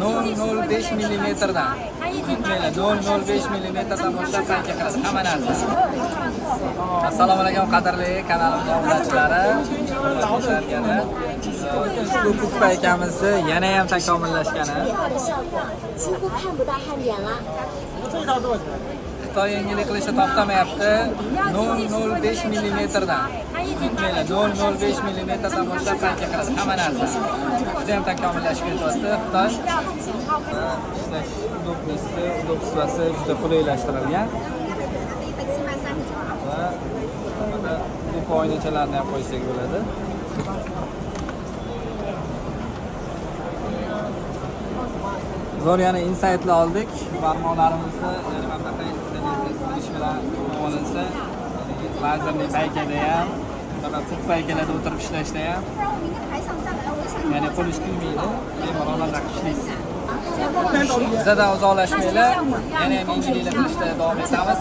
0,05 millimetrdan. Unutmanglar, 0,05 millimetrdan boshlab payka qiladi hamma narsa. Assalomu alaykum, qadrli kanalimiz obunachilari. Ushbu puk paykamizni yana ham takomillashgani. 的效果，几乎看不到汗点了。 Xitoy yangilik qilishda to'xtamayapti. 0,05 millimetrdan. Unutmanglar, 0,05 millimetrdan boshlab payka qiladi hamma narsa. Juda ham takomillashib ketyapti Xitoy. Ishlash удобности, удобство si juda qulaylashtirilgan. Va bunda lupa oynachalarni ham qo'ysak bo'ladi. Zo'r yana insaytlar oldik. Barmoqlarimizni yana mana bunaqa ish bilan olinsa, lazerli paykada ham, bunaqa puk paykalarda o'tirib ishlashda ham, ya'ni qo'lingiz kuymaydi, bemalol maza qilib ishlaysiz. Bizadan uzoqlashmanglar, yana ham yangiliklar qilishda davom etamiz.